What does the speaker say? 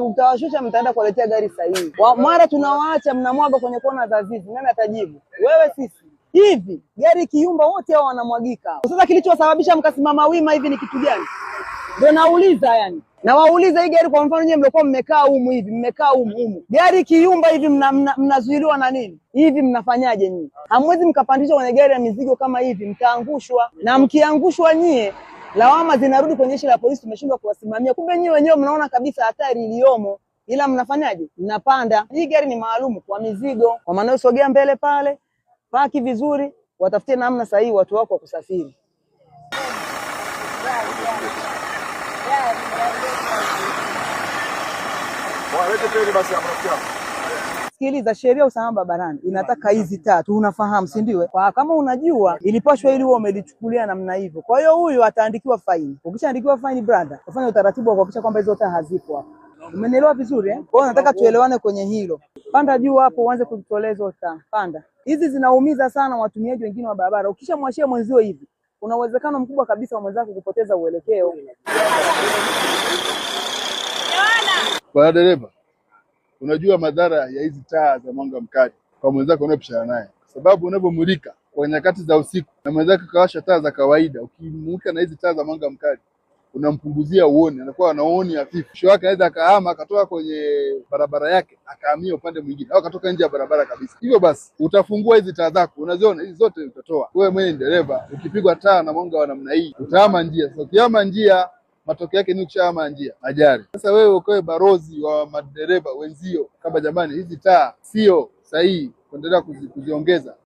Tutawashusha, mtaenda kuwaletea gari sahihi. Mara tunawaacha mnamwaga kwenye kona za zizi. Nani atajibu? Wewe, sisi? Hivi gari ikiyumba wote hao wanamwagika. Sasa kilichosababisha mkasimama wima hivi ni kitu gani? Ndio nauliza yani. Na wauliza hii gari kwa mfano nyinyi mlikuwa mmekaa humu hivi, mmekaa humu humu. Gari ikiyumba hivi mnazuiliwa na nini? Hivi mnafanyaje nyinyi? Hamwezi mkapandishwa kwenye gari ya mizigo kama hivi, mtaangushwa. Na mkiangushwa nyie, lawama zinarudi kwenye jeshi la polisi, tumeshindwa kuwasimamia. Kumbe nyinyi wenyewe mnaona kabisa hatari iliyomo, ila mnafanyaje? Mnapanda. Hii gari ni maalum kwa mizigo. Kwa maana sogea mbele pale, paki vizuri, watafutie namna sahihi watu wako wa kusafiri. Sikiliza, sheria ya usalama barabarani inataka hizi tatu, unafahamu, si ndio? Kwa kama unajua ilipashwa ili wewe umelichukulia namna hivyo. Kwa hiyo huyu ataandikiwa faini. Ukishaandikiwa faini brother, ufanye utaratibu wa kuhakikisha kwamba hizo taa hazipo hapo. Umenielewa vizuri eh? Kwa hiyo nataka tuelewane kwenye hilo. Panda juu hapo uanze kuzitolea hizo taa. Panda. Hizi zinaumiza sana watumiaji wengine wa barabara. Ukishamwashia mwenzio hivi, kuna uwezekano mkubwa kabisa wa mwenzako kupoteza uelekeo. Bwana dereva, unajua madhara ya hizi taa za mwanga mkali kwa mwenzako unayepishana naye, kwa sababu unavyomulika kwa nyakati za usiku na mwenzako kawasha taa za kawaida, ukimulika na hizi taa za mwanga mkali unampunguzia uoni, anakuwa ana uoni hafifu. Mwisho wake anaweza akahama akatoka kwenye barabara yake akahamia upande mwingine, au akatoka nje ya barabara kabisa. Hivyo basi utafungua hizi taa zako, unaziona hizi zote utatoa. Wewe mwenye dereva, ukipigwa taa na mwanga wa namna hii utahama njia. Sasa ukihama njia, matokeo yake ni ukishahama njia, ajali. Sasa wewe ukawe barozi wa madereva wenzio, kama jamani, hizi taa sio sahihi kuendelea kuziongeza.